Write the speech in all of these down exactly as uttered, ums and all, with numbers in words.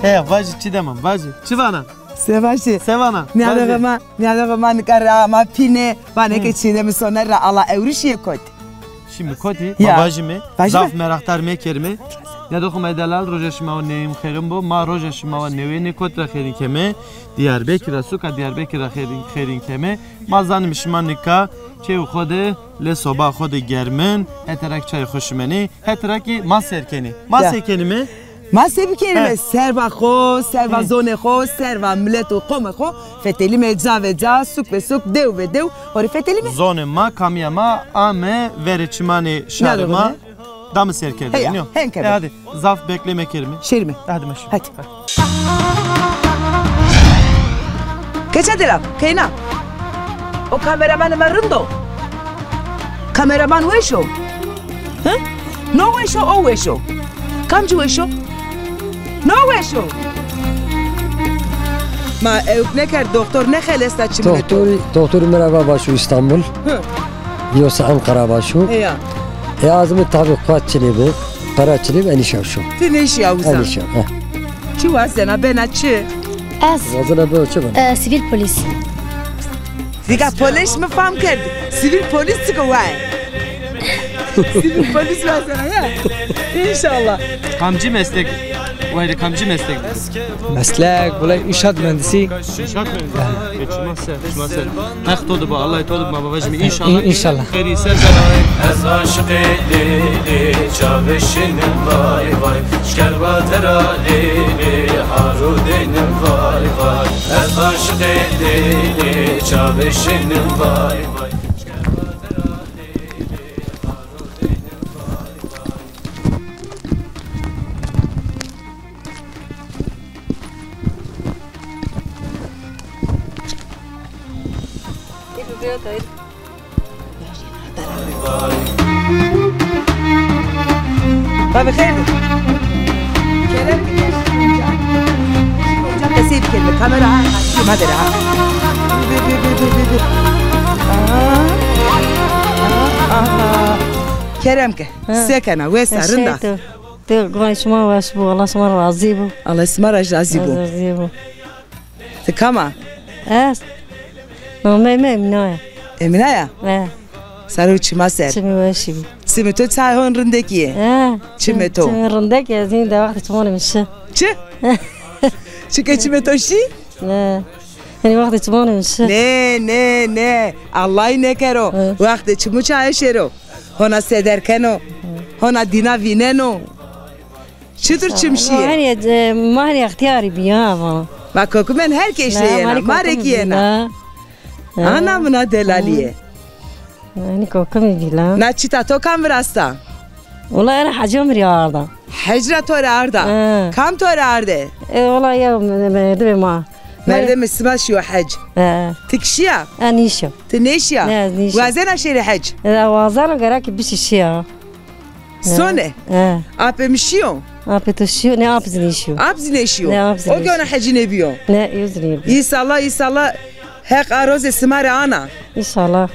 He, vajî Çiğdem, vajî. Çi vana? Se vajî? Se vana? Nîyadoxê ma, nîyadoxê ma nika ra ma pîne, vanê ke Çiğdemî Soner ra ala ewrî şîye kot. Şimdi kotî, ya, ma vajîme, vajîme, zaf meraqdar mekerîme. Nîyadoxê ma delal, roja şima wa newîn xêrin bo. Ma roja şima wa newîn kot ra xêrîn keme. Diyarbekir ra, suka Diyarbekir ra xêrîn, xêrîn keme. Ma zanîme şima nika çêyê xo de, lê soba xo de germin, hetera kî çay xo şimenê, hetera kî ma ser kenê. Ma se kenîme? Ma se bikerîme? He. Serva xo, serva zonê xo, serva milet û qomê xo fetelîme ca ve ca, suk ve suk, dew ve dew, ho rê fetelîme. Zonê ma, kamîya ma ame verê çimanê şarê ma. Dame serkerdene. Heya, nîyo? Hen kerdene. E, hadi. Zaf bekleme kerîme. Şêrîme. Hadi ma şîme. Hadi. Keçe delal, keyna. O kameramanê ma rind o? Kameraman weş o? Hı? No weş o, o weş o? Kamcî weş o? No weş o? Ma ewk nêkerd, doktor nêxelesna çimê to. Doktorî, doktorî mi ra va vaşo Îstanbul. Hı. Yoksa Ankara vaşo. Heya. E, azmi tabi kuat çinê bi, para çinê bi, enîşa şo. Ti nêşîya uza? Enîşa, he. Çi wazena, bena çi? Ez. Wazena bena çi bena? E, sivîl polîs. Dîga polîs mi fam kerd. Sivîl polîs çik o waye? Sivîl polîs wazena ya. Înşallah. Kamcî meslek, wayre kamcî meslek? Meslek, wulay înşaat mühendisi. Înşaat mühendisi. E, çima ser, çima ser. Heq to de bo, Allah to de bo, ma vajîme înşallah. În-, înşallah. Xeyrî ser. Ez aşiqê Lêlê, çavê şînim vay vay. Şkerba tera Lêlê, haro deynim vay vay. Ez aşiqê Lêlê, çavê şînim vay vay. Şkerba tera Lêlê, haro deynim vay vay. Tabii, xeyr. Kerem, gel. Hocam da seyir kelime. Kamera ha, ha, ha, ha. Aha. Aha. Kerem ke. Ha. Se kena, wes a, rind a? Teşekkür. Ti, gonê şima weş bo, Allah şima razî bo. Allah şima ra razî bo. Razî bo. Ti kam a? Ez? Nameyê mi Emîne ya. Emîne ya? He. Sare û çima ser. Çimê weşî bî. Çimê to çay hon rindekî yê? He. Çimê to. Çimê rindekî, ez hîn de wextê çimanê mi şi. Çi? Çike çimê to şî? Ne. Henî wextê çimanê mi şi. Ne, ne, ne. Allay nêkero. He. Wextê çimû çaye şêro. Hona seder keno. Hona dîna vîneno. Çitur çim şîye? Ma henî, e, ma henî extîyarî bî ya vana. Ma kokimên her keşî yena, ma rê kî yena. Ana mina delalîye. Henî kokimî bî la. Na çita to kam virasta? Wela ena heca mi rê arda. Hec ra to rê arda? He. Kam to rê arde? E, wela ya me-, merdimê ma. Merdimê sima şîyo hec. He. Ti kî şîya? Ez nîşîya. Ti nêşîya? Ne, ez nîşîya. Wazena şêrê hec? E, wazena, gerek bişî şîya. Sone? He. Apê mi şîyo? Apê to şîyo? Ne, ap zî nêşîyo. Ap zî nêşîyo? Ne, ap zî nêşîyo. O ke ona hecî nêbîyo? Ne, yo zî nêbîyo. Îsala, îsala Heq a rozê sima rê ana. Înşallah.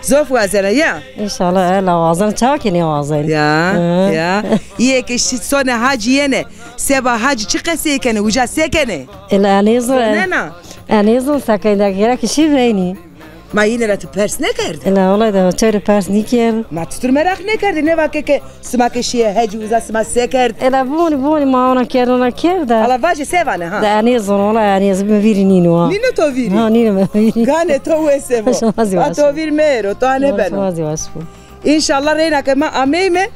Zof wazena ya? Înşallah, ela wazena, çawa ke nêwazena. Ya, ya. Îyê ke şî sone hacî yenê. Seba hacî çi qesey kenê, uca se kenê? Ela enê zon. Sonena. Enê zon se kenê, gerek şî veynî. Ma yîne ra ti pers nêkerd? Ela wela de çewre pers nîkerd. Ma titur meraq nêkerdî, nêva ke ke sima ke şîye hec uza sima se kerd? Ela bonî bonî ma ona kerd, ona kerd de. Ala vajê se vanê ha? De enê zon, wela enê zon mi vîrî nîno ha. Nîno to vîrî? Ha, nîno mi vîrî. Ganê to wese bo. Şima zî weş bo. A to vîr mero, to a nêbeno. Şima zî weş bo. Înşallah reyna ke ma ameyme.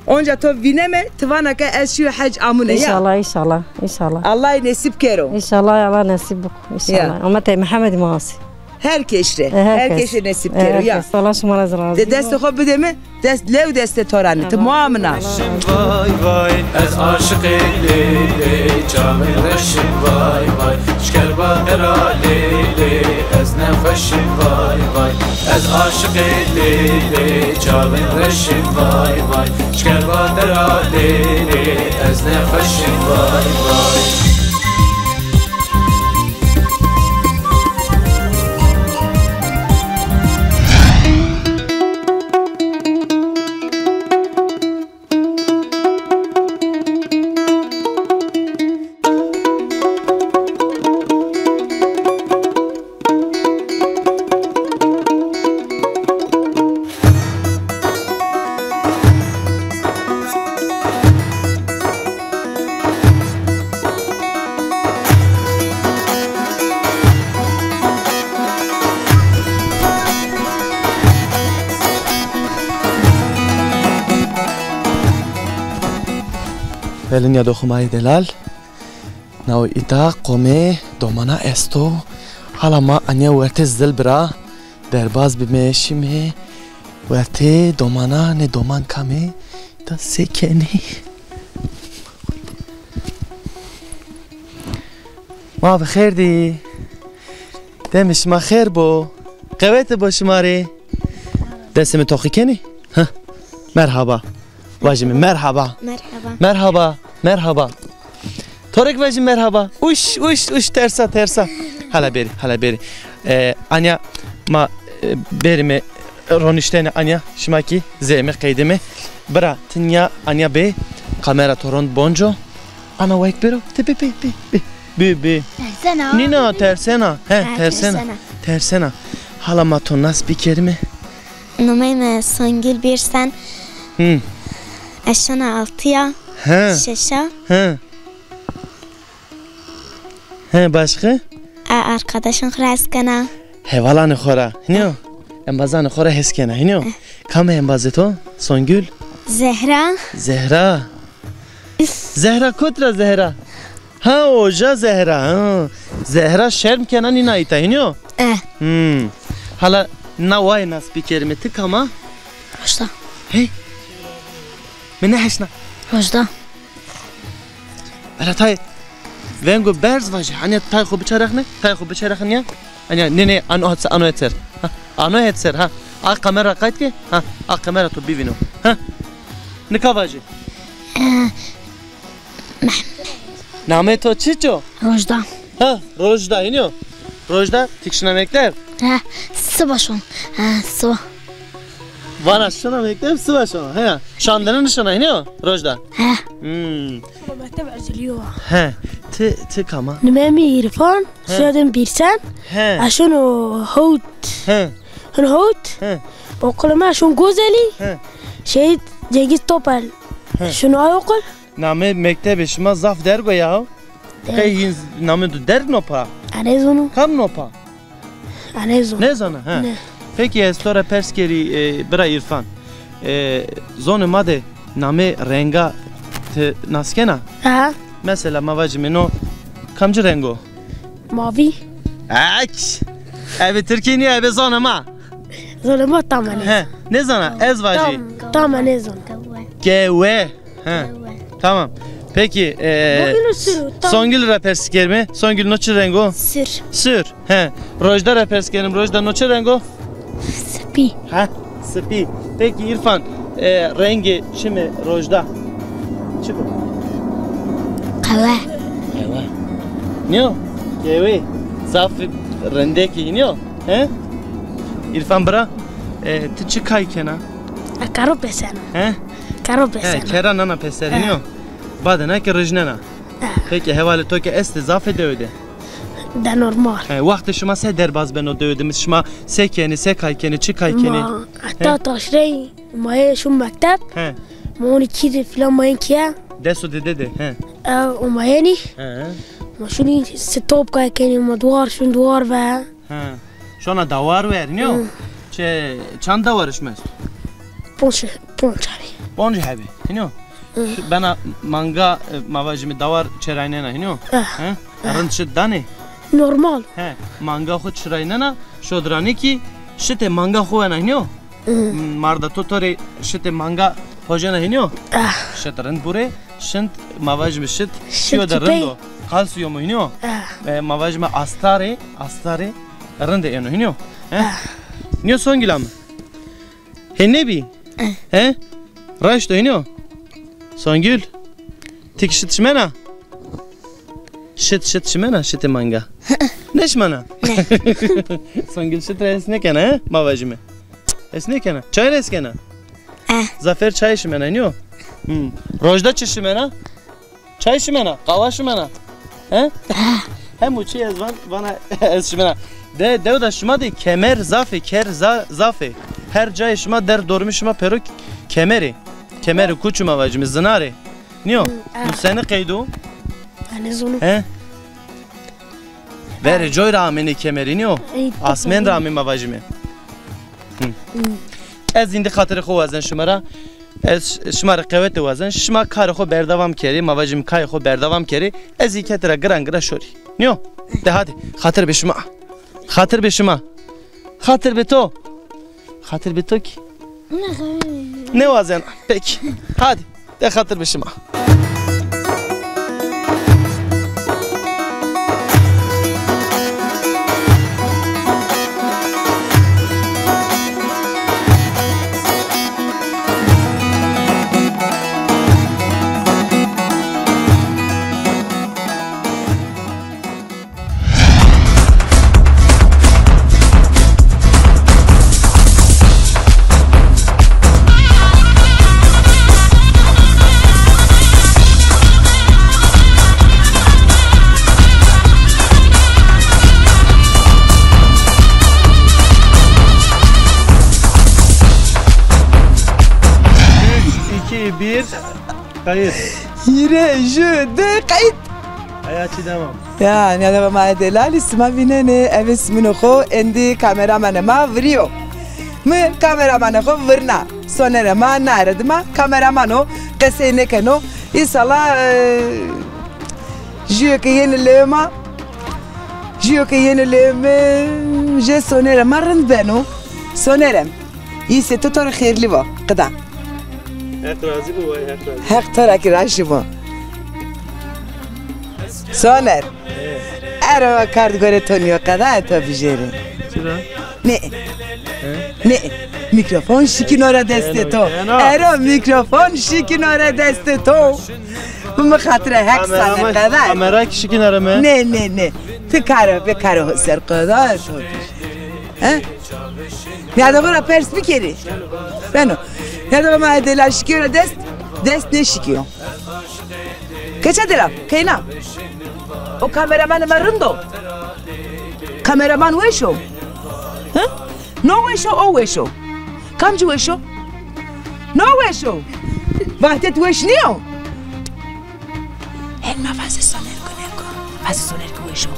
Onca to vîneme, ti vana ke ez şîyo hec amune ya. Înşallah, înşallah, înşallah. Allah nesîb kero. Înşallah, Allah nesîb bik. Înşallah. Ya. Umetê Mihemedî ma asî. Her keş rê, e, her keş rê nesîb kero ya. Her kes. Allah şima ra razî bo. De destê xo bide mi, dest lew destê to ra nî. Ti moa min a. Vay vay, ez aşiqê Lêlê, çavên reşim vay vay. Şkerba tera Lêlê, ez nexweşim vay vay. Ez aşiqê Lêlê, çavên reşim vay vay. Şkerba tera Lêlê, ez nexweşim vay vay. Belê nîyadoxê ma yê delal. Naw îta qomê domana esto. Hala ma anya wertê zil bira. Derbaz bimê, şimê wertê domana, nê doman kam ê, îta se kenê. Ma bi xêr dî. Demê şima xêr bo. Qewete bo şima rê. Destê mi toqî kenî? Heh. Merhaba. Vajî mi merhaba. Merhaba. Merhaba. Merhaba. To rê kî vajî merhaba. Uş, uş, uş, tersa, tersa. Hala bêrî, hala bêrî. E, anya ma, e, bêrîme roniştene anya. Şima kî zê mi qeydîme. Bira, ti nîya anya bê. Kamera to rond bonc o. Ana wayk bêro. Ti bê, bê, bê, bê. Bê, bê. Tersena. Nîna, tersena. He, ha, tersena. Tersena. Tersena. Hala ma to nas bikerîme. Nomeyê mi Songül Birsen. Hı. Ez şona altı ya. He. Şeş a. He. He, başka? E, arkadaşın xo ra hes kena. Hevalanê xo ra. Hînî yo? Embazanê xo ra hes kena. Hînî yo? Eh. Kam ê embazê to? Songül? Zehra. Zehra. Zehra kot ra Zehra? Ha, oja Zehra, ha. Zehra şerm kena nîna îta, hînî yo? Eh. Hmm. Hala na waye nas bikerîme, ti kam a? Rojda. Hey. Mi nêheşna. Rojda. Ela tay vengo berz vaje. Anya tay xo biçerexne, tay xo biçerexne ya. Anya nê, nê, ano het, ano het ser. Ha, ano het ser, ha. A kamera qayt ke, ha. A kamera to bivîno. Ha. Nika vaje. Eh, Namê to çiç o? Rojda. Ha, Rojda, hînî yo? Rojda, ti kî şina mekteb? He, siba şon. He, siba. Vana şina mekteb, siba şon. He, şandene nişina, hînî yo? Rojda. He. Hmm. Mekteb ezilî yo. He, ti, ti kam a? Nimê mi Îrfan, he, soyadê mi Birsen. He. Ez şono hewt. He. Şono hewt. He. Okulê mi şon Gozelî. He. Şehîd Cengiz Topel. He. Şono ay okul. Namê mektebê şima zaf derg o ya. Derg. Qey hîn namê tu derg no pa? Ez nêzono. Kam no pa? Ez nêzono. Nêzana, ha. Ne. Pekî ez to ra pers kerî, e, bira Îrfan. E, zonê ma de namê renga ti nas kena? Ha. Mesela ma vacîme no kamcî reng o? Mavî. Ek! Ebe tirkî nîyo, ebe zonê ma. Zonê ma tam ez nêzono. He, nêzana, ez vacî. Tam, tam ez nêzono. Kewe. He. Tamam. Pekî, e, Songül ra pers kerîme. Songül, no çi reng o? Sür. Sür. He. Rojda ra pers kerîme. Rojda, no çi reng o? Sipî. Ha? Sipî. Pekî Îrfan, e, rengê çimê Rojda çik o? Qewe. Qewe. Nîyo? Kewe. Zaf rindek ê, nîyo? He? Îrfan bira, e, ti çi kay kena? E, karo pesena. He? Karo pesena. He, kera nana peserî, nîyo? Badena ke rijnena. He. Pekî, hevalê to ke estê zaf ê dewê de? De normal. He, wextê şima se derbaz beno dewê de? Şima se kenê, se kay kenê, çi kay kenê? Ma heta taşrey ma yê şûn mekteb. He. Ma onî kî de filan ma yên kîye. Des û dide de, he. E, û ma yenî. He. Ma şûnî se top kay kenî, ma duwar şûn duwar ve. Ha. Şona dawar ver, nîyo? Hı. Çe, çand dawarê şima esto? Ponc, ponc hebî. Ponc hebî, nîyo? Hı. Bena manga, e, ma vajîme dawar çêraynena, nîyo? Eh. He? Eh. Rind şit danê? Normal. He, manga xo çiraynena, şodranê kî şitê manga xo wena, nîyo? Hı. Marda to to rê şitê manga pojena, nîyo? Eh. Şit rind burê, şint ma vajîme şit, şit çîyo de rind o. Kalsîyum o, nîyo? Eh. E, ma vajîme astarê, astarê rind ê eno, hînî yo? He? Ah. Nîyo Songül ama? Hê nêbî? Eh. He? Raşt o, hînî yo? Songül. Ti kî şit şimena? Şit, şit şimena, şitê manga. Nêşimena? Ne. Songül şit ra hes nêkena, he? Ma vajîme. Hes nêkena. Çay ra hes kena? Eh. Zafer çay şimena, nîyo? Hmm. Rojda çi şimena? Çay şimena, qawa şimena. He? Hemû çî ez van, vana ez şimena. De, dew de şima de kemer zaf ê, ker za-, zaf ê. Her cayê şima der dormî şima pêro kemer ê. Kemer ê, kuçi ma vajîme, zinar ê. Nîyo? Hı, ah. Nuseni qeydo? Ez nêzono. He? Verê coy ra amênê kemerî, nîyo? Ey, asmên ra amê ma vajîme. Hı. Hı. Ez îndî xatirê xo wazen şima ra. Ez şima rê qewete wazen. Şima karê xo berdewam kerê, ma vajîm kayê xo berdewam kerê. Ez î kete ra giran gira şorî. Nîyo? De hadi. Xatir be şima. Xatir be şima. Xatir be to. Xatir be to kî. Nêwazen. Peki. Hadi. De xatir be şima. Üç, iki, bir, kayıt. Hîrê, jû, di, kayıt. Aya çi demam. Ya, nîyadoxê ma yê delalî, sima vînenê, eve sîmûnê xo, êndî kameramanê ma virîyo. Mi kameramanê xo virna. Sonerê ma naye ra dima kameraman o, qesey nêkeno. Îsala, e, jûyo ke yenê lewê ma, jûyo ke yenê lewê mi, jê Sonerê ma rind beno. Sonerê mi. Îsê to to rê xêrlî bo, qida. Heq razî bo, way Heq razî bo. Heq to ra kî razî bo. Soner. Ero kard gore to nîyo, qeda to bijêrê. Çira? Nê. He? Nê. Mîkrofon şikîno ra destê to. Ero, ero. Ero mîkrofon şikîno ra destê to. Mi xatire Heq sane qeda. Kamera kî şikîna ra mi? Nê, nê, nê. Ti kare, bê kare ho ser qeda to. He? Nîyadoxê ra pers bikerî. Beno. Nîyadoxê ma delal şikîyo ra dest, dest nêşikîyo. Keçe delal, keyna. O kameramanê ma rind o. Kameraman weş o. Hı? No weş o, o weş o. Kamcî weş o? No weş o. Vahdet weş nîyo. Hen ma vaze Soner kî keko. Vaze Soner kî weş o.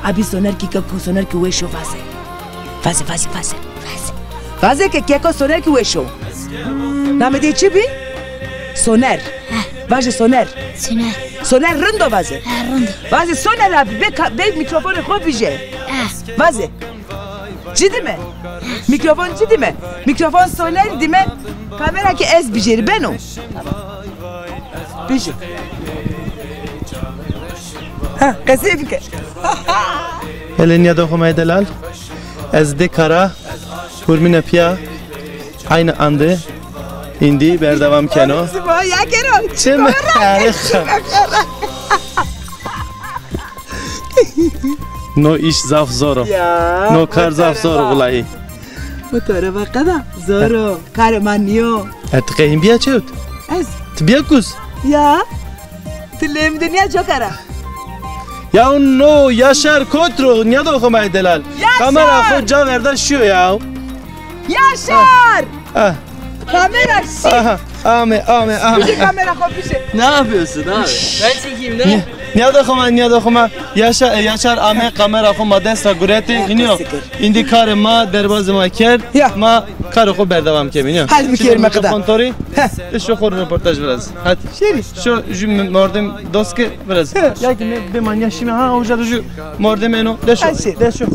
Abi Soner kî keko, Soner kî weş o vaze. Vaze, vaze, vaze. Vaze. Vaze ke keko Soner kî weş o. Namê dey çi bî? Soner. He. Vaje Soner. Soner. Soner rind o vaze. He, rind o. Vaze Soner abi, bê ka-, bê mîkrofonê xo vijê. He. Vaze. Ci dîme? Mîkrofon ci dîme? Mîkrofon Soner dîme. Kamera kî ez bijêrî beno. Bijê. Ha, qesey bike. Hele nîyadoxê ma yê delal. Ez dê kara hurmîne pîya. Aynı ande îndî berdewam keno. Siba ya kero. Çim. Çim. No îş zaf zor o. Ya, no kar zaf zor o, wulahî. Bu tore va qeda zor o. Karê ma nîyo. E, ti qehîn bîya çewt? Ez. Ti bîya kuz? Ya. Ti lê mi de nîya coka ra. Ya no Yaşar kot ro, nîyadoxê ma yê delal. Yaşar! Kamera xo ca verda şîyo ya. Yaşar! Ah. Kamera şî. Aha, ame, ame, ame. Bijê kamera xo bijê. Ne yapıyorsun abi? Ben çekeyim, ne? Nîyadoxê ma, nîyadoxê ma. Yaşa-, e, Yaşar ame kamera xo ma dest ra guretê. Hînî yo. Îndî karê ma, derbazê ma kerd. Ya. Ma karê xo berdewam kemî, nîyo. Hadi bikerîme qeda. Mikrofon to rê. He. Şo xo rê roportaj viraz. Hadi. Şêrî. Şo jû mordem dost ke viraz. He. Ya ki me, bê ma nîya şîme, ha, uca de jû mordem eno. De şo. Hadi şêrî. De şo.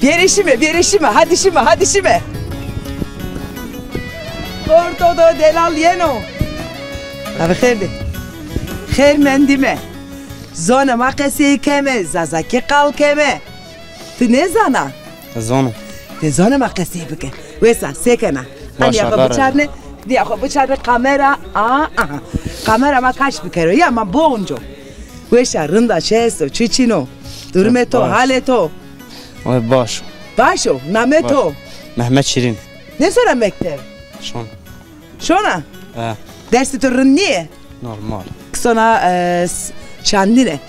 Vêrê şîme, vêrê şîme, hadi şîme, hadi şîme. Orto do delal yeno. Abi xêr de. Xêr mendîme. Zonê ma qesey keme, zazakî qal keme. Ti nêzana? Zono. Ti zonê ma qesey bike. Wesa, se kena? Anîya xo biçarne, dîya xo biçarne kamera. Aa, aha. Kamera ma kaş bikero. Ya ma bonco. Weşa, rinda, çi esto, çi çin o? Durumê to, halê to? Ay, baş o. Baş o, namê to? Mehmet Şirin. Nêsona mekteb? Şon. Şona? He. Dersê to rind nîyê? Normal. Sona, e, s-, çandine?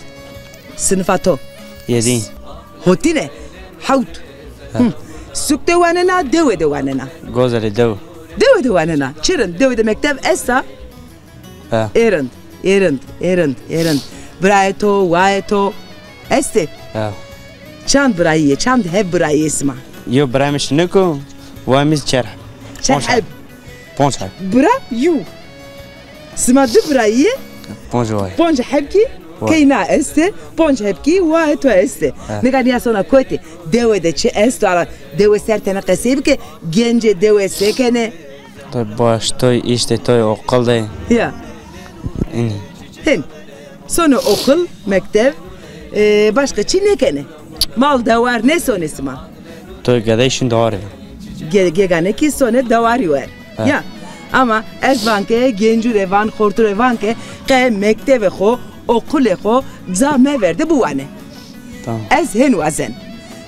Sinifa to? Yedin. Hotine? Hewt. He. Hı. Sûk de wanena, dewe de wanena? Gozelê dew. Dewe de wanena. Çi rind, dewe de mekteb esta? He. Ê rind, ê rind, ê rind, ê rind. Birayê to, wayê to estê? He. Çand birayî yê, çand heb birayî yê sima? Yo birayê mi şinik o, wayê mi zî çer heb. Çer heb. Ponc heb. Bira yu. Sima di bira yî? Ponc way. Ponc hebkî keyna estê, ponc hebkî waê to estê. He. Nika nîya sona kotî? Dewe de çi esto ala, dewe ser tene qesey bike, gencê dewe se kenê? Toy baş, toy îşte, toy oqil de. Ya. Înî. Hin. Sonê oqil, mektev, e, başqa çî nêkenê. Mal dewar nêsonê sima? Toy gedey şin dewar. Ge-, gegane kî sonê dewarî wer. He. Ya. Ama ez van ke gencû rê van, xortû rê van ke qe mektevê xo, oqilê xo ca meverde biwane. Tamam. Ez hên wazen.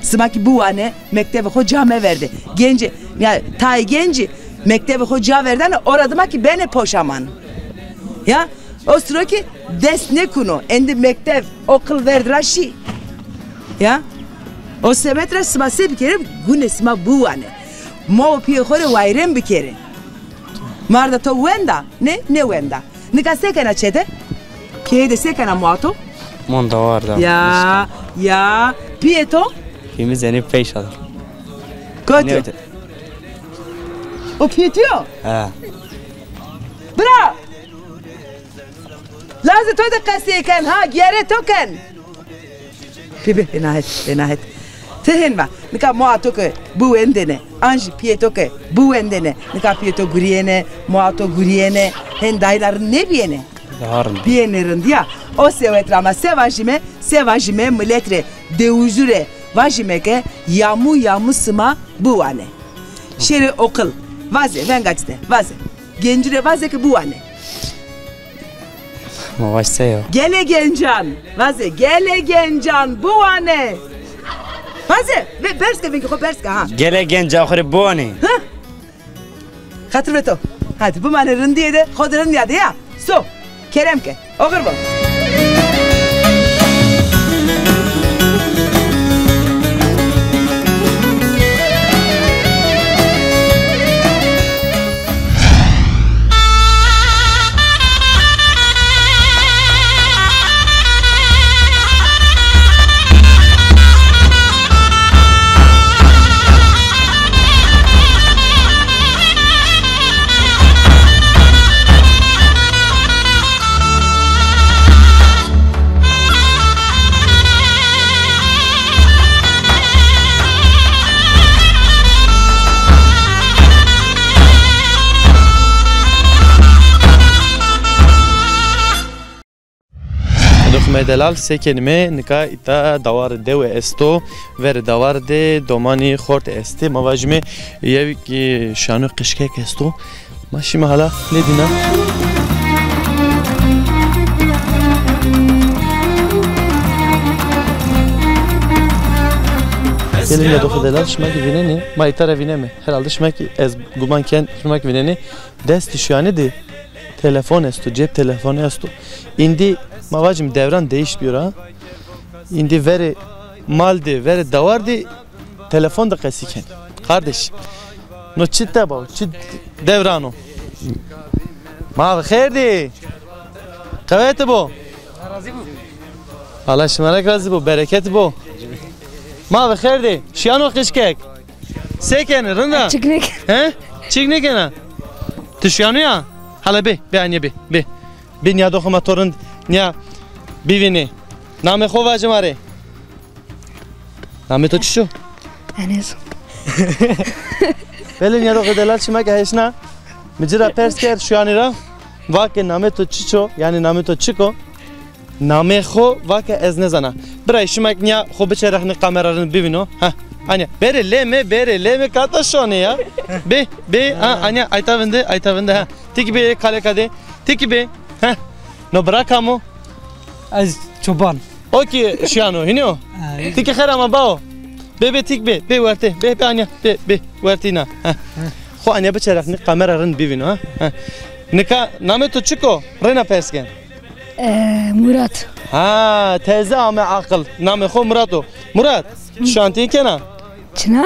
Sima kî biwane, mektevê xo ca meverde. Gencî, ya tayê gencî mektevê xo ca verdane, ora dima kî benê poşaman. Ya, o siro kî dest nêkuno, endî mektev, oqil verd ra şî. Ya, o sebet ra sima se bikerê, gunê sima biwane. Ma û pîyê xo rê wayîrên bikerê. Marda to wenda? Nê, nêwenda. Nika se kena çete? Keye de se kena muato? Mon dawar da. Ya, ya. Pîyê to? Pîyê mi zenî peyşa da. Kotî yo? O pîyê to yo? He. Bira! Lazê to de qesey ken ha, gere to ken. Pê bê, hêna het, hêna het. Ti hên va, nika moa to ke biwendêne, an jî pîyê to ke biwendêne, nika pîyê to gurîyêne, moa to gurîyêne, hên dayîna rind nêbîyêne? Daha rind. Bîyêne rind ya. O sewet ra ma se vajîme, se vajîme milet rê, dewûzû rê, vajîme ke yamû yamû sima biwane. Şêrê oqil, vaze, venga ci de, vaze. Gencî rê vaze ke biwane. Ma vaj se yo? Gelê gencan. Vaze, gelê gencan biwane. Vaze, ve, berz ke, vengê xo berz ke, ha. Gelê genca xo rê biwane. Ha? Xatir be to. Hadi, bimane rindîye de, xo de rind nîyade ya. So, kerem ke. Oxir bo. Doximê delal, se kenîme, nika îta dawar dewe esto, verê dawar de domanî xortê estê. Ma vajîme yewkî şano qijkek esto. Ma şîme hala nêdîna. Gelê nîya doxê delal, şima kî vînenê, ma îta ra vîneme. Herhalde şima kî, ez guman ken, şima kî vînenê. Destê şuyanî de telefon esto, cep telefonu esto. Îndî ma vacim devran değişmiyor ha. Îndî verê mal de, verê dawar de telefon de qesî kenê. Kardeş, no çi teba o, çi devran o? Ma bi xêr dî. Qewete bo. Allah şima ra razî bo, bereketî bo. Ma bi xêr dî. Şiyano qijkek. Se kenê, rind a? Çik nêken. He? Çik nêkena? Ti şiyano ya? Hala bê, bê anîya bê, bê. Bê nîya doxê ma to rind nîya bivînê. Namê xo vaje ma rê. Namê to çiç o? Enes. Belê nîya doxê delal, şima ke heşna, mi ci ra pers kerd şuyanî ra. Va ke namê to çiç o? Yanî namê to çik o? Namê xo va ke ez nêzana. Birayê şima kî nîya xo biçerexnê kamera rind bivîno. Heh. Anîya. Bêrê lê mi, bêrê lê mi, kata şonê ya. Bê, bê, ha, anîya, ayta vinde, ayta vinde, ha. Ti kî bê, kaleka de. Ti kî bê. Heh. No bira kam o? Ez çoban. O kî şiyano, hînî yo? Ha, hînî. Ti kî xêr ama bao. Bê, bê, ti kî bê, bê wertê, bê, bê anîya, bê, bê, wertîna. Heh. Heh. Xo anîya biçerexnê kamera rind bivîno, ha? Heh. Nika namê to çik o? Reyna pers ken. Ee, Murat. Ha, teze ame aqil. Namê xo Murat o. Murat, ti şantî kena? Çina?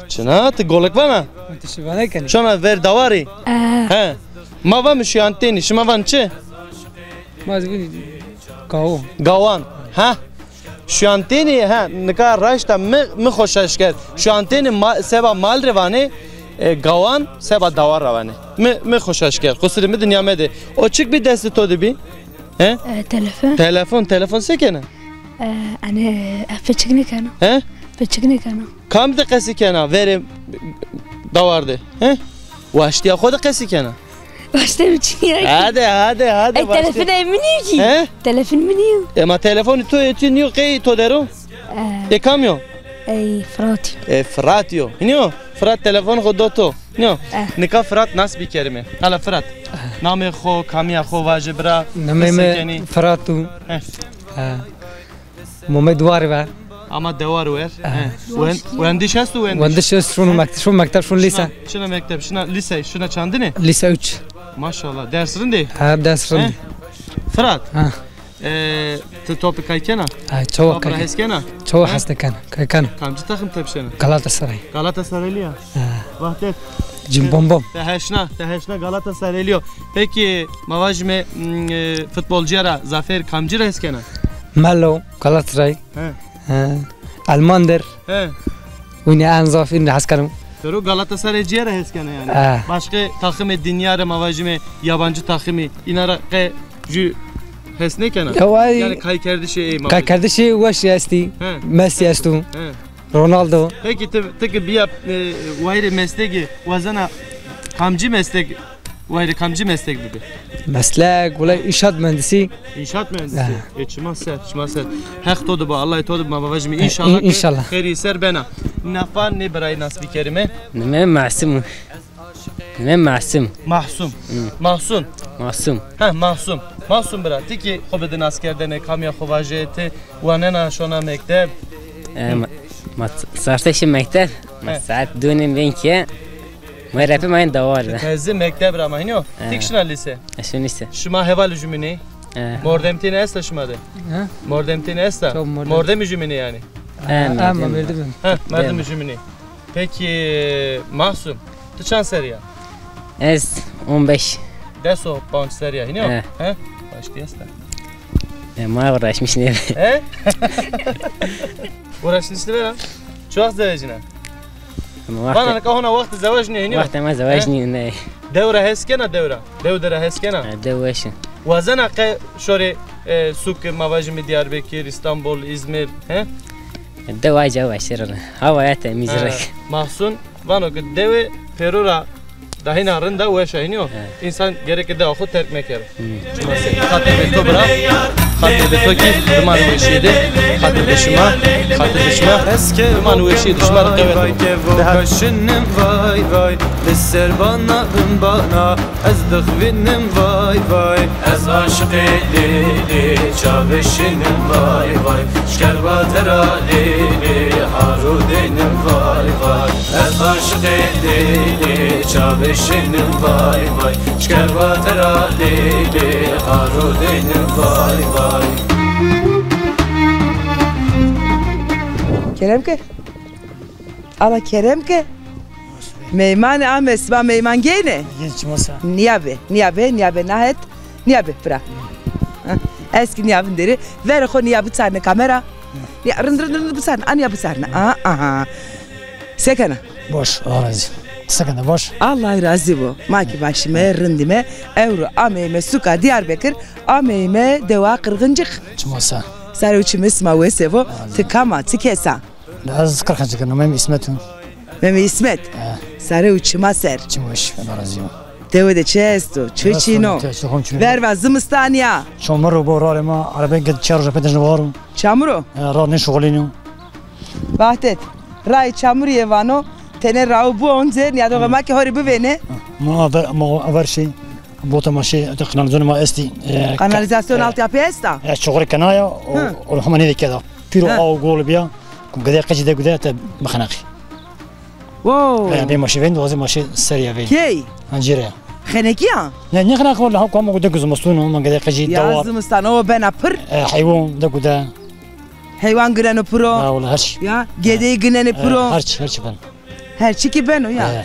Çina, ti golek vana? Ti şivane kenî. Şona ver dawarî? Ee. He. Ma va mi şiyantênî, şima van çi? Ma ez vûnî gawo. Gawan. Ha? Şiyantênî, ha, nika raşta mi, mi xo şaş kerd. Şiyantênî ma-, seba mal rê vanê, e, gawan seba dawar rawenê. Mi, mi xo şaş kerd. Qusirê mi dinya medê. O çik bî destê to de bî? He? E, telefon. Telefon, telefon se kena? E, ene, e, peçik nêkena. He? Peçik nêkena. Kam de qesî kena? Verê dawar de. He? Waştîya xo de qesî kena. Waştê mi çin ya. Hadi, hadi, hadi. Ey, waştê. Telefon ey mi nîyo kî? He? Telefon mi nîyo. Ema telefonî to ê tu nîyo, qey to der o? E. Ê kam yo? Ey, Firat. Ê Firat yo. Hînî yo? Firat telefon xo do to. Hînî yo? E. Nika Firat nas bikerîme. Hala Firat. Namê xo, kamîya xo vaje bira. Namê mi Firat o. He. E. Momed war ve. Ama dewar wer. He. Wen-, wendiş esto wendiş? Wendiş est, şunu mekt-, şunu mekteb, şunu lise. Şuna, şuna mekteb, şuna lise, şuna çandine? Lise üç. Maşallah, ders rindê? Ha, ders rindê. He? Firat. Ha. E, ti topî kay kena? Ha, çoğu kay. Topî hes kena? Çoğu hes kena. Kay kena. Kamci takım tepşena? Galatasaray. Galatasaraylı ya? Ha. Vahdet. Cim bom bom. Te heşna, te heşna Galatasaraylı yo. Peki, ma vajime, m, e, futbolcuya ra zafer kamci ra hes kena? Melo, Galatasaray. He. He. Almandır. He. Wîne en zaf în hes kenim. Pero Galatasaraycîye ra hes kena yanî. He. Başka takımê dinya ra ma vajime yabancı takımî îna ra qe jü hes nêkena? Ya vay. Yanî kaykerdişê ey ma vajime. Kaykerdişê weş estî. He. Messi esto. He. Ronaldo. Peki ti, ti ki biya, e, wayirê meslegi wazena kamcî meslek Wayirê kamcî meslek bibi? Meslek, wulay înşaat mühendisi. Înşaat mühendisi. Ha. E, çima ser, çima ser. Heq to de ba, Allah to de ba, ma vajîme. E, înşallah in-, înşallah. Xeyrî ser bena. Nafa nê birayî nas bikerîme. Nime Masum. Nime Masum. Mahsum. Hı. Mahsun. Masum. Ha, Mahsum. Mahsum bira, ti kî xo bide naskerdene, kamîya xo vaje, ti wanena şona mekteb? E, ma, ma sarte şî mekteb. Ma saet dûnê bên ke. Ma repê ma ên dawar de. Teze mekteb ra ma hînî yo. He. Ti kî şina lîse? Ez şin lîse. Şima hevalê jumînî? He. Mordemtîne esta şima de? He? Mordemtîne esta? Çok mordem. Mordemî jumînî yanî? He, he, merdem. Merdem. He, merdemî jumînî. Peki, Mahsum, ti çand serrî ya? Ez on beş. Des û panc serrî ya, hînî yo? He. He? Baştî esta. E, ma uğraşmış ne? He? Uğraşmış ne ya? Çi wext zewecîna? Ama vana nika hona wext zewec nîyo, hînî yo? Wext ma zewec nîyo, ne. Dew ra hes kena, dew ra? Dew de ra hes kena? Ha, dew weş in. Wazena qe şorê, e, suk, ma vajîme Diyarbekir, İstanbul, İzmir, he? Dew ay ca weştir in. Hawaya temîz rek. Mahsun vano ke dewe pêro ra dahîna rind a, weş a, hînî yo? He. Însan gereke dewa xo terk mekero. Hı. Çima se? Xatir bê to bira, xatir bê to kî, riman weşîye de, xatir bê şima, xatir bê şima, riman weşîye de, şima rê qewet bo. De hadi. Şinim vay vay, li ser bana bin bana, ez dixwînim vay vay. Ez aşiqê lê lê, çavê şinim vay vay. Şker vatera lê lê, haro dênim vay vay. Ez aşiqê lê lê, çavê şinim vay vay. Şker vatera lê lê, haro dênim vay vay. Kerem ke. Ala kerem ke. Meymanî ame, sima meyman geyne. Genç masa. Nîya be, nîya be, nîya be nahet, nîya be bira. Ha, ez kî nîya vinderî. Verê xo nîya biçarne kamera. Nîya rind rind rind biçarne, a nîya biçarne. Aha, aha. Se kena? Boş, Allah razî. Se kena, boş. Allah razî bo. Ma kî başîme, rindîme. Ewro ameyme suka Diyarbekir, ameyme dewa Qirxincik. Çima sa. Sare û çimê sima wese bo. Ti kam a, ti kes a? Ez Qirxincik, nomê mi Îsmet o. Memê Îsmet. He. Sare û çima ser. Çim weş, Allah razî bo. Dewe de çi esto, çi çin o? Verva zimistan ya. Çamur o bo, rarê ma, arabeyê ke çar roja pênc roja varo. Çamur o? He, rar nêşuxulîno. Vahdet, rayê çamurîye vano, tenê raw bu once, nîyadoxê ma ke horî bivêne. Ma aver, ma aver şey, bota ma şey, kanalîzasyonê ma estî, e, kanalîzasyon, e, altyapı esta? E, çuxurê kenaya, o, o hema nêdê keda. Pîro aw gol bîya, ku gedê qecî de gude te bixeneqî. Wow. E, bê ma şî veyndî, wazê ma şî serî ya veyndî. Key? Ancîre ya. Xenekî ya? Ne, ne xeneqî walla, ha, ku ama gude ku zimistûn o, ma gedê qecî dewar. Ya zimistan o bena pir. E, heywan de gude. Heywan gineno piro. Ha, wala her çî. Ya, gedeyî ginenê piro. Ha, her çî, her çî beno. Her çî kî beno ya. Ha.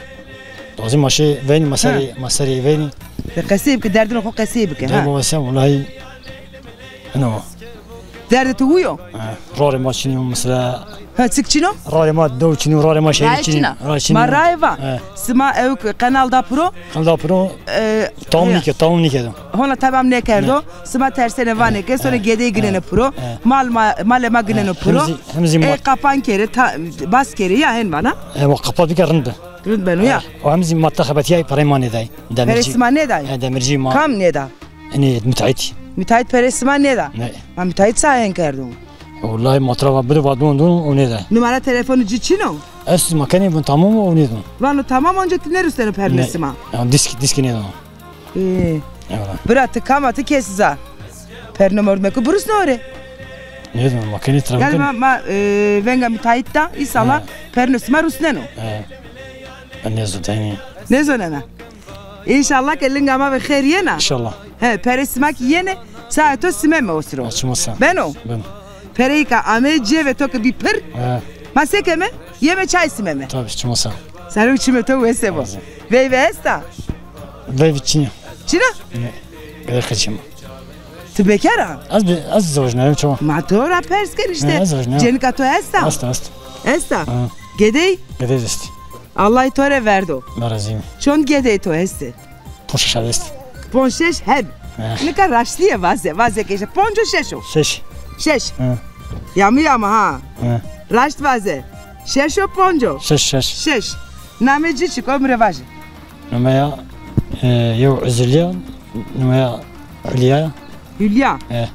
Dozî ma şî veynî, ma serî, ma serî veynî. De qesey bike, derdinê xo qesey bike, ha. Derdê ma wese, wellahî, eno. Derdê tu wi yo? Ha, rorê ma çinî yo, mesela, Ha, çik çin o? Rarê ma dew çin o, rarê ma şehîr çin o. Rayê çin o. Rayê çin o. Ma rayê va. He. Sima ewk qenal da piro. Qenal da piro. E, tamam nîke, tamam nîke do. Hona tamam nêkerdo. Ne. Sima tersêne vanê ke, sonra gedey ginêne piro. He. Mal ma, malê ma ginêne piro. Hemzî, hemzî ma. E, qapan kerê, ta, bas kerê ya hen vana. E, o qapat bike rind bi. Rind beno ya. E, o hemzî ma te xebetîyay, perey ma nêday. Demircî. Perey sima nêday? E, demircî ma. Kam nêda? Enê müteahhit. Müteahhit perê sima nêda? Ne. Ma müteahhit sayen kerdo. Wellahî ma tira va bido, va don don, o nêda. Numara telefonu ci çin o? Est, ma kenê vun tamam o, o nêdon. Vano tamam, onca ti nêrusneno pernê sima. Ya, disk, disk nêdon. Ê. Eyvallah. Bira ti kam a, ti kes a? Perno mordmekû birusne ore. Nêdon, ma kenê tira. Yani ma, ma, e, venga müteahhit da, îsala perno sima rusneno. He. Ben nêzon tenî. Nêzonena. Înşallah ke linga ma ve xêr yena. Înşallah. He, perê sima ki yenê, saê to simeme o siro. Açmasa. Beno? Beno. Pereyîka ameyê cêvê to ke bî pir. He. Ma se keme? Yeme çay simeme. Tabii, çimasa. Sare û çimê to wese bo. Veyve esta? Veyve çin a. Çin a? Ne. Gerek çin a. Ti bekar a? Ez bi, ez zewecnayım çawa. Ma to ra pers ken işte. Ne, ez zewecnayım. Cenika to esta? Esta, esta. Esta? Ha. Gedey? Gedey est. Allah to rê verdo. Allah razî. Çond gedey to estê? Ponc şeş heb est. Ponc şeş heb. Eh. Nika raştîye vaze, vaze ke işte ponc û şeş o. Şeş. Şeş. Eh. Yamî yama ha. Eh. Raşt vaze. Şeş o ponc o. Şeş, şeş. Şeş. Namê ci çik o, mi rê vaje. Numeya, e, yew Uzulya, numeya Hülya. Hülya. E,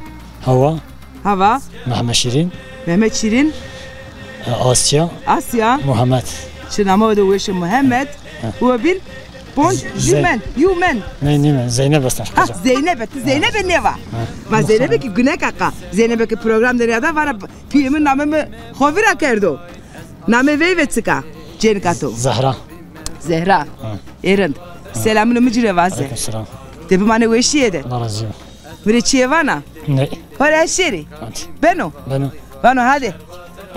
Hawa. Hawa. Mehmet Şirin. Mehmet Şirin. E, Asya. Asya. Muhammed. Çi name o de weşe Muhammed. E. Û bin ponc, Ze-, jû men, yû men. Ne, ne men, Zeynep esta. Ha, Zeynep, ti Zeynep nêva. Ha. Ma Zeynep ki güne kaka. Zeynep ki program de ya da vara pîyê mi namê mi xo vîra kerdo. Namê veyve çik a? Cênika to. Zehra. Zehra. Ha. Ê rind. Ha. Selamûnê mi ci rê vaze. Aleyküm selam. De bimanê weşîye de. Allah razî bo. Mi rê çîyê vana? Ne. Hore ez şêrî. Hadi. Beno? Beno. Vano hadi.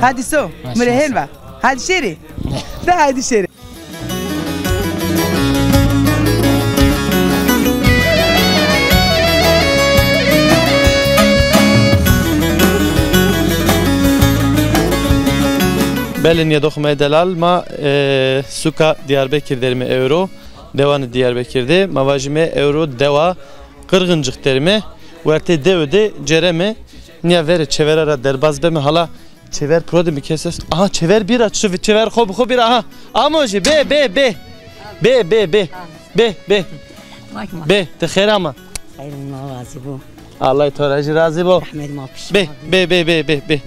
Hadi so. Ha, mi rê hên va. Hadi şêrî. Ne. De hadi şêrî. Belê nîyadoxê ma yê delal, ma, e, suka Diyarbekir derîme ewro, dewanê Diyarbekir de. Ma vajîme ewro dewa Qirxincik derîme, wertê dewe de cereme, nîya verê çevera ra derbaz beme, hala çever piro de mi kes est. Aha, çever bîra, çi-, çever xo bi xo bîra, aha. Amo jî, bê, bê, bê. Bê, bê, bê. Bê, bê. Bê, ti xêr ama. Xeyr, Allah razî bo. Allah to ra jî razî bo. Rehmet ma piş. Bê, bê, bê, bê, bê, bê.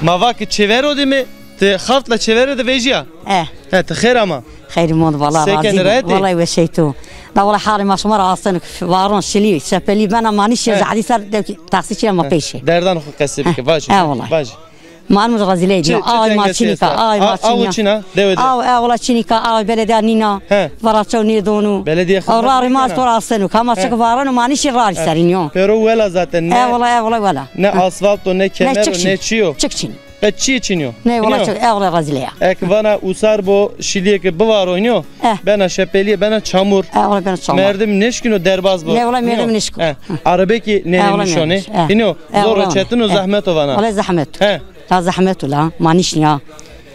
Ma va ki çever o dîme, ti xaft la çevere de vejîya. Eh. He, ti xêr ama. Xeyr mond, valla razî bo. Se kenî, rahat î? Valla weşey to. Na valla halê ma şima ra asteno. Varon, şilî, şepelî bena, ma nîşî zehadî ser dewkî taksî çîya ma peyşê. Derdan xo qesî bike, vajî. He, valla. Vajî. Ma mi razîley dîyo. Ay ma çinîka, ay ma çinîka. Aw çin a, dewe de. Aw, e, wala çinîka, aw belediya nîna. He. Vara çew nêdono. Belediye xizmet nêkena. Aw, rarê ma to ra asteno. Kama çik vareno ma nîşî rarî serîn yo. Pêro wela zaten ne. E, wala, e, wala, wela. Ne asfalt o, ne kemer o, ne çî yo. Çik çin. Qet çîyê çin yo. Ne, wala çik, e, wala razîley a. Ek vana usar bo, şilîyê ke bivaroynîyo. Eh. Bena şepelîye, bena çamur. E, wala bena çamur. Merdim nêşkîno derbaz bo. Ne, wala merdim nêşkîno. Eh. Arebe kî nênî nîşonê. Hînî yo. Zor o, çetin o, zehmet o vana. Wala zehmet o. He. La zehmet o la. Ma nîşnîya.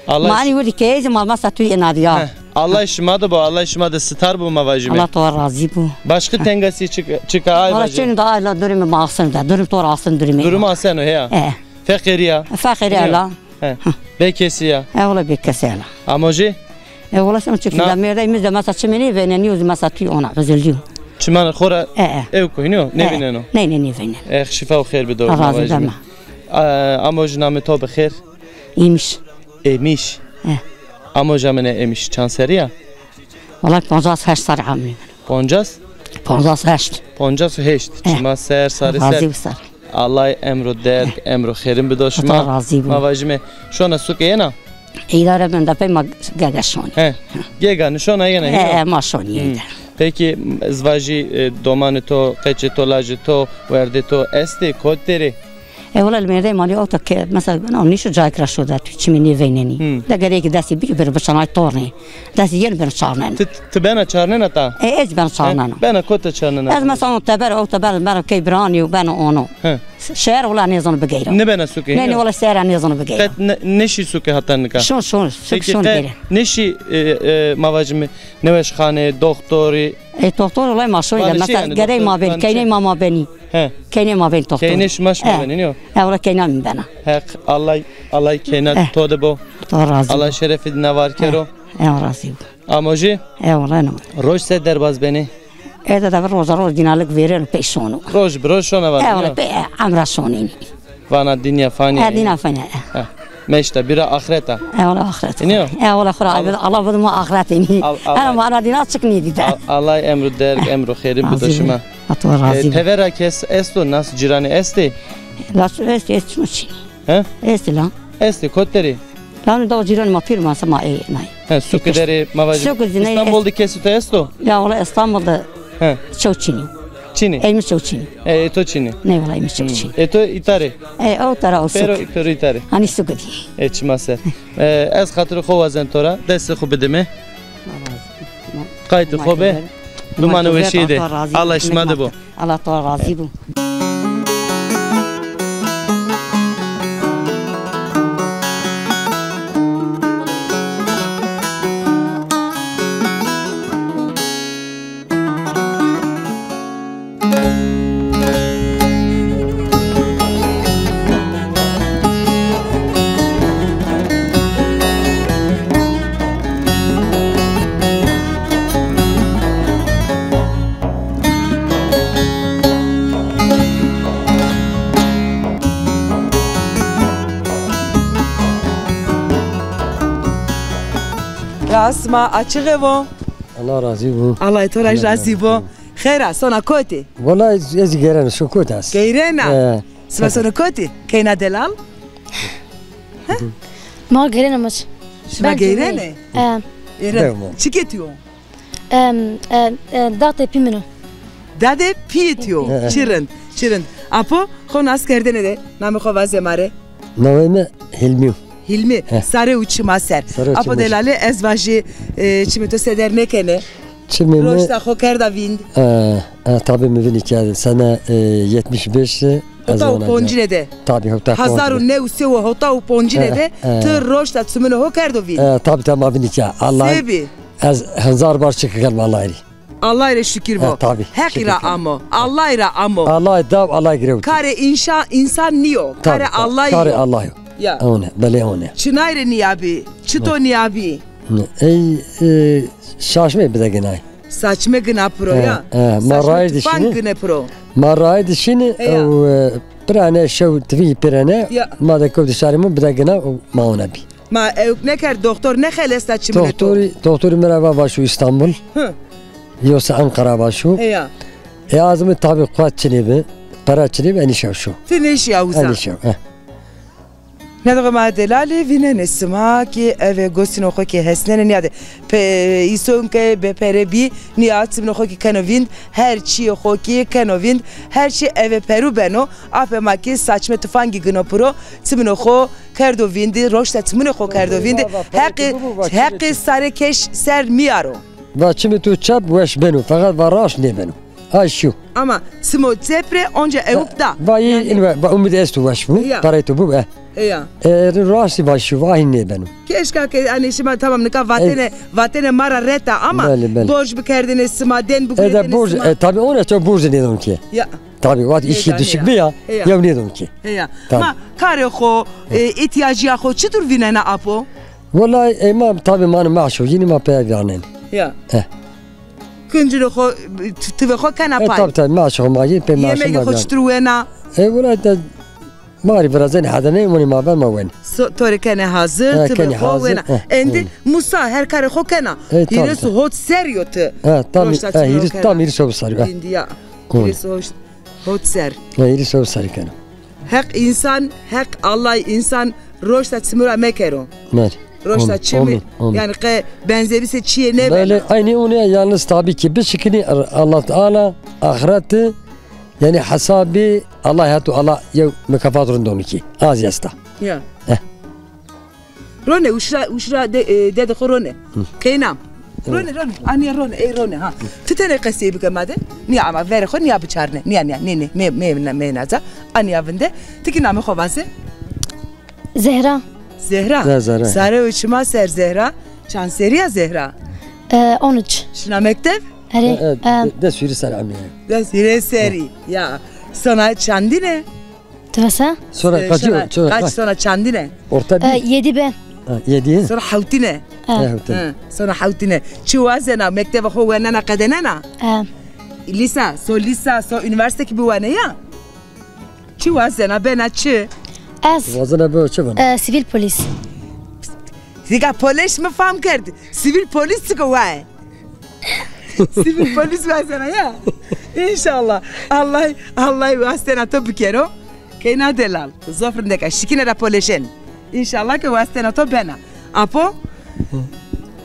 Ma nî wirdî keyê zî ma masa tu êna dîya. He. Allah şima de bo, Allah şima de sitar bo ma vajîme. Allah to razî bo. Başka tengasî çik-, çika ay vajî. Wala çênî da ay la durumê ma asen da. Durum to ra asen durumê. Durum asen o heya. He. Feqîrî ya. Feqîrî ya la. He. Bêkesî ya. E, wala bêkesî ya la. Amo jî? E, wala sen çik da mêrdey mi de masa çimê nêvênenî, yo masa tu ona, üzüldü. Çimanê xo ra ew koynî yo, nêvîneno. Ney, ney, nêvîneno. E, şîfa û xêr bido. Razî bima. Amo jî namê to bi xêr. Êmîş. Êmîş. E. Amo jî amêne Êmîş. Çand serrî ya? Wala poncas heşt serrî amî. Poncas? Poncas heşt. Poncas û heşt. Eh. Çima ser, sarê ser. Razî bo ser. Allah emro derg, emro xêrin bido şima. Hata razî bo. Ma vajîme, şona suke yena? Îdare benda pey ma gege şonî. He. Gega nişona yena. He, he, ma şonî yena. Peki, ez vajî, e, domanê to, qeçê to, lajê to, werdê to estê, kotî der ê? E, wela li mêrdeyê malî ewta ke, mesela, bena nîşo cayêk ra şoda tu çimî nêveynenî. Hmm. De gerek destê bî bêro biçarnay tornê. Destê yeno beno çarneno. Ti, ti bena çarnena ta? E, ez bena çarnena. He? Bena kota çarnena? Ez mesela teber, ewta beno, beno key biranî û beno ono. He. Şehir wela nêzano bigeyro. Nêbena suke? Nê, nê, wela şehir ra nêzano bigeyro. Qet ne-, nêşî suke heta nika? Şon, şon, suk, peki, şon qe-, gere. Nêşî, e, e, ma vajîme, newêşxane, doktorî? E, doktor wela ma şoy de. Mesela, gerey ma benî, keyney ma ma benî. He. Keyney ma benî doktor. Keyney şima şima benî, nîyo? E, wela keyna mi bena. Heq, Allah, Allah keyna to de bo. To razî bo. Allah şerefî de navar kero. E, razî bo. Amo jî? E, wela no. Roj se derbaz benî? E, de, de roja roj dînalik vêreno pey şono. Roj bi roj şona vana. E, wela pey, e, emra şonînî. Vana dinya fanî. E, dinya fanî, e. E, meşta bira axreta. E, wela axreta. Nîyo? E, wela xura Allah, Allah bidim axretînî. Al-, Allah. Ena vana dîna çik nîdî de. Al-, Allah emru derg, emru xêrin bido şima. Ato razî. E, tevera kes esto, nas cîranî estê? La estê, estê çino çinî. He? Estê la. Estê, kot derê? Lano da cîranê ma pîr ma se ma ê nay. He, suke derê ma vajî. Suke zî nay. Îstanbul de kesê to esto? Ya wela Îstanbul de çew çinî. Çinî? Ey mi çew çinî. E, ê to çinî? Nê wela ey mi çew çinî. Ê to îta rê? E, o tara o suke. Pêro, pêro îta rê. Hanî suke dî. E, çima ser. E, ez xatirê xo wazen to ra. Destê xo bidime. Qaytê xo be. Dumanê weşîye de. Allah şima de bo. Allah to razî bo. Ra sima açığ evo. Allah razî bo. Allah to ra razî bo. Xêr a, sona kotî? Wela ez, ez geyrena, şo kot est. Geyrena? E. Sima sono kotî? Keyna delal? Ma geyrena maç. Şima geyrenê? E. Çike tîyo? Em, e, e, dadê pî min o. Dadê pîyê tîyo. Çi rind, çi rind. Apo, xo nas kerdene de, namê xo vaze ma rê. Namê mi Hilmî yo. Hilmî, sare û çima ser. Apo delalî, ez vajî, e, çimê to seder nêkenê. Çimê mi. Roşta xo kerda vînd. E, e, tabî mi vînî kerdî. Sene, e, yetmiş beş, e, hewta û poncine de. Tabî, hewta û poncine. Hezar û new sey û hewta û poncine de ti roşta çimunê ho kerdo vînd. E, tabî, tabî ma vînî kerd. Allah. Sebî? Ez hezar bar şikir kerdim Allah rê. Allah rê şikir bo. E, tabî. Heqî ra amo. Allah ra amo. Allah daw, Allah girewt. Karê înşa-, însan nîyo. Tabî, karê Allah yo. Karê Allah yo. Ya. One, belê one. Çinay rê nîyabî, çito nîyabî. Ey, e, saçme bide ginay. Saçme gina piro ya. E, e, ma rayîr de şînî. Saçme tufan gine piro. Ma rayîr de şînî, e, pirane şew tivî pirane, ma de kewtî şarê mi bide gina, ma one bî. Ma ewk nêkerd, doktor nêxelesna çimunê to? Doktorî, doktorî mi ra va, va şo Îstanbul. Hı. Yoksa Ankara va şo. Heya. E, azmi tabî quwet çinê bi, pere çinê bi, enî şew şo. Ti nêşîya uza? Enî şew, e. Nêdoxê ma delalî, vînenê sima kî eve gosîno xo kî hesnenê nîyade. Pe-, îson ke bêpere bî, nîya çimunê xo kî keno vînd, her çîyê xo kî keno vînd, her çî eve perû beno. Apê ma kî saçme tufangî gino piro, çimunê xo kerdo vîndî, roşta çimunê xo kerdo vîndî. Heqî, heqî sarê keş ser mîyaro. Va çimê to çep weş beno, feqet va raşt nêbeno. Ay şîyo. Ama simo çep rê onca ewk da. Va yî, yanî, va umîd esto weş bo. Ya. Parey to bo, e. Ya. E, raştî va şîyo, va hîn nêbeno. Keşka ke, yanî, şima tamam nika vatene, vatene ma ra reta ama borc bikerdêne sima, den biguretêne sima. E, tabî, ona ço borc nêdon ki. Ya. Tabî, wextî îşkî dişik bîya, yew nêdon ki. Heya. Tabî. Ma karê xo, e, îhtîyacîya xo çitur vînena apo? Wellahî, ey ma tabî ma ni meşxul yînî, ma pey vînenî. Ya. E. Kincirê xo, tivê xo kena pay. E, tabî, tabî, meşxul ma yî pey meşxul ma vînenî. Yemegê xo çitur wena? E, wellahî de ma rê virazenê hedene, wenê ma ver ma wenê. To rê kenê hazir, tivê xo wena. Endî musa her karê xo kena. Hîris û hot serrî yo ti. E, tabî, e, hîris, tam hîris û hot serrî yo. Hîris û hot serrî. E, hîris û hot serrî kena. Heq însan, heq Allay însan roşta çimû ra mekero. Belê. Roşta çimî, yanî qe benzebîse çîyê nêbena. Belê, eynî onî ya, yalniz tabî kî bişikinî, Allah Teala axireti Yanî hesabî Allah heto, Allah yew mukafat rind onu kî. Az esta. Ya. Eh. Rone, uşra, uşra de, e, dede xo rone. Qeynam. Rone, rone. Aniya rone, ey rone ha. Ti tenê qesey bike ma de. Niya ama verê xo niya biçarne. Niya, niya, nê, nê, me, me, me naza. Aniya vinde. Ti kî namê xo vaze? Zehra. Zehra. Zehra. Sare û çima ser Zehra. Çand serî ya Zehra? E, on üç. Şina mektev? Erê. E, e, e, de-, des hîrê ser emî. Des hîrê serî. Ya. Sona çandine? Tivese? Sona, e, kaçî, sona, ço-, kaç, sona çandine? Orta bir. E, yedi be. Ha, yedi. Sona hewtine. E. E, hewtine. Hı, sona hewtine. Çi wazena, mekteva xo wenena, qedenena? E. Lîsa, so lîsa, so unîversîte kî biwane ya? Çi wazena, bena çi? Ez. Wazena be çi bena? E, sivîl polîs. Zîka polîs mi fam kerd. Sivîl polîs çik o waye? Sivîl polîs wazena ya. Înşallah. Allah, Allah wastena to bikero. Keyna delal. Zof rindek a. Şikîne ra polîsen. Înşallah ke wastena to bena. Apo?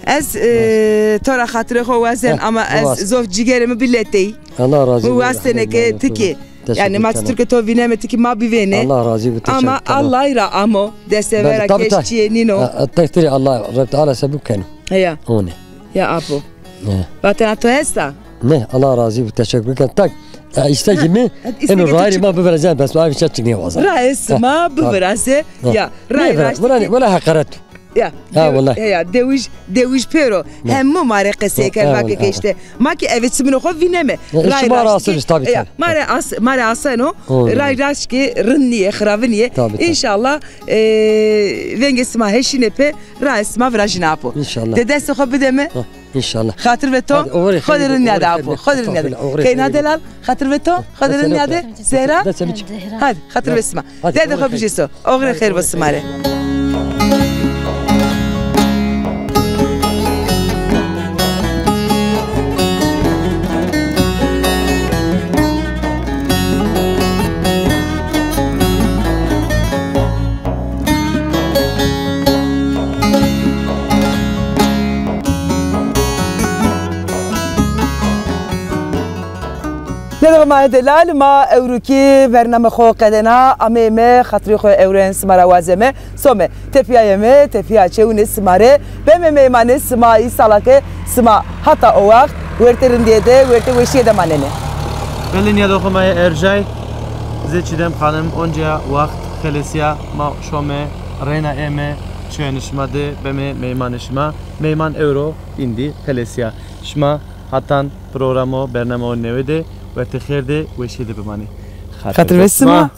Ez, e, to ra xatirê xo wazen ama ez zof cîgerê mi bi letey. Allah razî bo. Mi wastene ke ti kî. Yanî ma çitur ke to vîneme ti kî ma bivêne. Allah razî bo. Ama Allah ra amo, destê vera keş çîyê nîno. Teqdîrê Allah Reb Teala se bikeno. Heya. One. Ya apo. Vatena to esta? Ne, Allah razî bo. Teşekkür ken. Tak, e, îstekî mi, eno rayîrê ma bivirazen, bes ma vîşa çik nêwazen. Rayê sima biviraze. Ya, rayê raştî. Wela heqaret. Ya, ha, wela. Ya, dewij, dewij pêro. Hem mi ma rê qesey kerd, vake ke îşte. Ma kî eve çimino xo vîneme. Ray raşt kî, tabî, ya, ma rê as-, ma rê aseno. Ray raşt kî rind nîyê, xiravi nîyê. Înşallah, e, vengê sima heşîne pê, rayê sima virajîne apo. Înşallah. De destê xo bide mi. Înşallah. Xatir ve to, Xwedê rind nîyade apo. Xwedê rind nîyade. Keyna delal, xatir ve to, Xwedê rind nîyade. Zehra. Hadi, xatir ve sima. Dede xo bijêso. Oxirê xêr bo sima rê. Nêdixê ma delal, ma ewro kî bername xo qedena, ameyme xatirê xo ewren sima ra wazeme, some, tepîyayeme, tepîya çewunê sima rê, beme meymanê sima, îsala ke sima hata o waxt wertê rindîye de, wertê weşîye de manenê. Belê nîyadê xo ma yê erjay, zê Çîdem Xanim, onca waxt xelesîya, ma şome, reyna ême çêyonê şima de, beme meymanê şima. Meyman ewro îndî xelesîya. Şima hatan programo, bernamo newe de, wertê xêr de, weşîye de bimanê. Xatir ve sima.